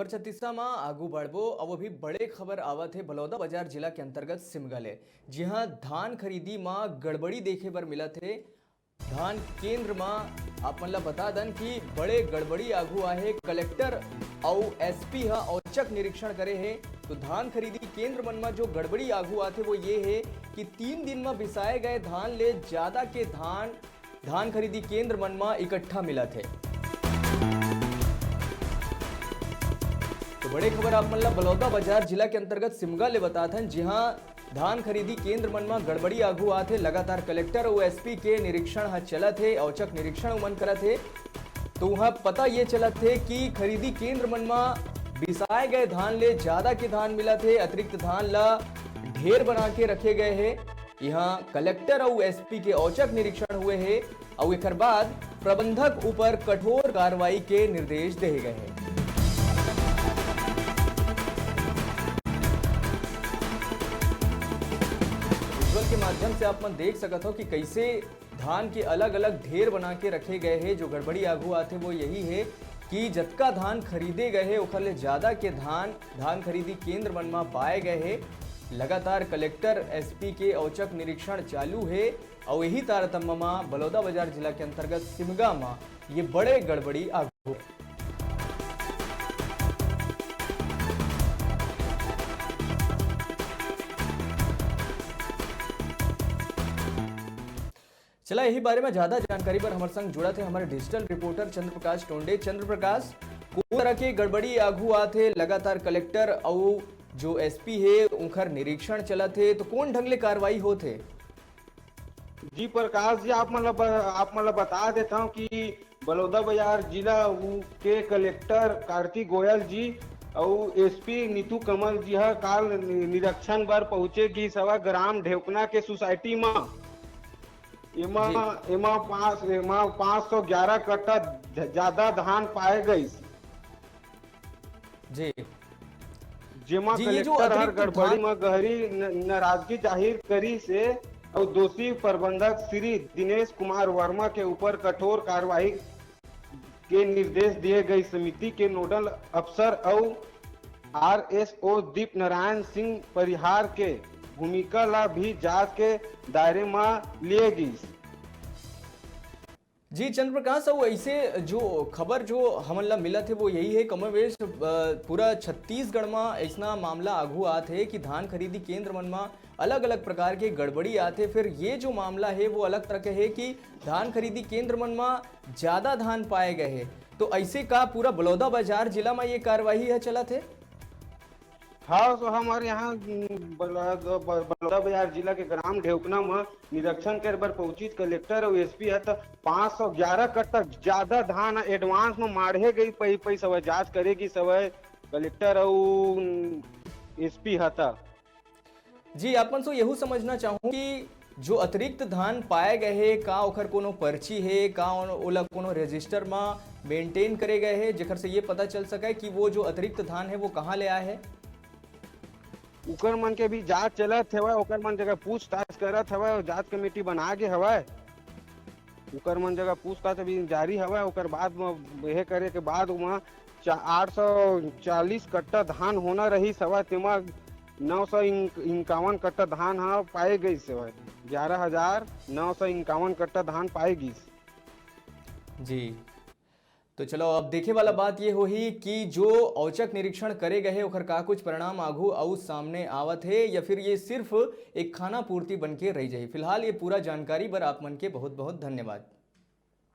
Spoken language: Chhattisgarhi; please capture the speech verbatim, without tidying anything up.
छत्तीसा म आगू बढ़बो। अब अभी बड़े खबर आवत हे बलौदा बाजार जिला के अंतर्गत सिमगा ले, जिहां धान खरीदी म गड़बड़ी देखे बर मिलत हे। धान केंद्र म आप मन ल बता दन कि बड़े गड़बड़ी आगू आहे। कलेक्टर अउ एसपी ह औचक निरीक्षण करे हे। तो धान खरीदी केंद्र मन म जो गड़बड़ी आगू आथे वो ये हे कि तीन दिन म बिसाए गए धान ले ज्यादा के धान धान खरीदी केंद्र मन म इकट्ठा मिलत हे। तो बड़े खबर आप मन ल बलौदा बाजार जिला के अंतर्गत सिमगा ले बतात हन, जिहां धान खरीदी केंद्र मन म गड़बड़ी आगू आत हे। लगातार कलेक्टर अउ एसपी के निरीक्षण ह चलत हे, औचक निरीक्षण उमन करत हे। तो उहां पता ये चलत हे कि खरीदी केंद्र मन म बिसाए गए धान ले ज्यादा के धान मिलत हे, अतिरिक्त धान ल ढेर बना के रखे गए हे। इहां कलेक्टर अउ एसपी के औचक निरीक्षण हुए हे अउ एकर बाद प्रबंधक ऊपर कठोर कार्रवाई के निर्देश देहे गए हे। विजुअल के माध्यम से आप मन देख सकत हो कि कैसे धान के अलग-अलग ढेर बना के रखे गए हे। जो गड़बड़ी आगू आथे वो यही हे कि जतका धान खरीदे गए हे ओखर ले ज्यादा के धान धान खरीदी केंद्र मन म पाए गए हे। लगातार कलेक्टर एसपी के औचक निरीक्षण चालू हे अउ यही तारतम्य म बलौदा बाजार जिला के अंतर्गत सिमगा म ये बड़े गड़बड़ी आगू। चला यही बारे में ज्यादा जानकारी बर हमर संग जुड़त हे हमर डिजिटल रिपोर्टर चंद्र प्रकाश टोंडे। चंद्र प्रकाश, कोन तरह के गड़बड़ी आगू आत हे? लगातार कलेक्टर अउ जो एसपी हे उनकर निरीक्षण चलत हे, तो कोन ढंग ले कार्रवाई होत हे? जी प्रकाश जी, आप मन ल ब-, आप मन ल बता देता हूँ कि बलौदा बाजार जिला उ के कलेक्टर कार्तिक गोयल जी अउ एसपी नीतू कमल जी ह काल नि-, निरीक्षण बर पहुंचे गिस हवय ग्राम ढेवकना के सोसाइटी म। एमा जी। एमा पाँच एमा पाँच सौ ग्यारह कट्टा ज-, ज्यादा धान पाए गइस। जी। जेमा जी, ये जो कलेक्टर हर अतिरिक्त गड़बड़ी धान म गहरी न-, नाराजगी जाहिर करिस हे अउ दोषी प्रबंधक श्री दिनेश कुमार वर्मा के ऊपर कठोर कार्रवाई के निर्देश दिए गए। समिति के नोडल अफसर अउ आरएसओ दीप नारायण सिंह परिहार के भूमिका ला भी जांच के दायरे म लिए गिस। जी चंद्र प्रकाश, अउ ऐसे जो खबर जो हमन ला मिलत हे वो यही हे, कमोबेश, अ, पूरा छत्तीसगढ़ म ऐसना मामला आघू आत हे कि धान खरीदी केंद्र मन म अलग-अलग प्रकार के गड़बड़ी आत हे। फिर ये जो मामला हे वो अलग तरह के हे कि धान खरीदी केंद्र मन म ज्यादा धान पाए गए हे, तो ऐसे का पूरा बलौदा बाजार जिला म ये कार्रवाई ह चलत हे? हाँ, तो हमारे यहाँ, उम, बलौदा, ब-, बलौदा बाजार जिला के ग्राम ढेवकना म निरीक्षण करे बर पहुंचिस कलेक्टर अउ एसपी ह, त पाँच सौ ग्यारह कट्टा ज्यादा धान एडवांस म माढ़े गई पई, पई सवय जांच करे गिस हवय कलेक्टर अउ, उम, एसपी ह त। जी, आप मन से यहू समझना चाहूँ कि जो अतिरिक्त धान पाए गए हे, का ओखर कोनो पर्ची हे, का ओन-, ओला कोनो रजिस्टर म मेंटेन करे गए हे, जेखर से ये पता चल सके कि वो जो अतिरिक्त धान हे, वो कहाँ ले आए हे? उकर मन के भी जांच चलत हवय, ओकर मन जगह पूछताछ करत हवय, जांच कमेटी बना गे हवय। उकर मन जगह पूछताछ अभी जारी हवय, ओकर बाद म एहे करे के बाद ओमा चा-, आठ सौ चालीस कट्टा धान होना रहिस हवय, तेमा नौ सौ इं-, इक्यावन कट्टा धान ह पाए गइस हवय, ग्यारह हजार नौ सौ इक्यावन कट्टा धान पाए गिस। जी, तो चलो, अब देखे वाला बात ये होही कि जो औचक निरीक्षण करे गए हे, ओखर का कुछ परिणाम आघू अउ सामने आवत हे, या फिर ये सिर्फ एक खाना पूर्ति बन के रह जाही। फिलहाल ये पूरा जानकारी बर आप मन के बहुत बहुत धन्यवाद।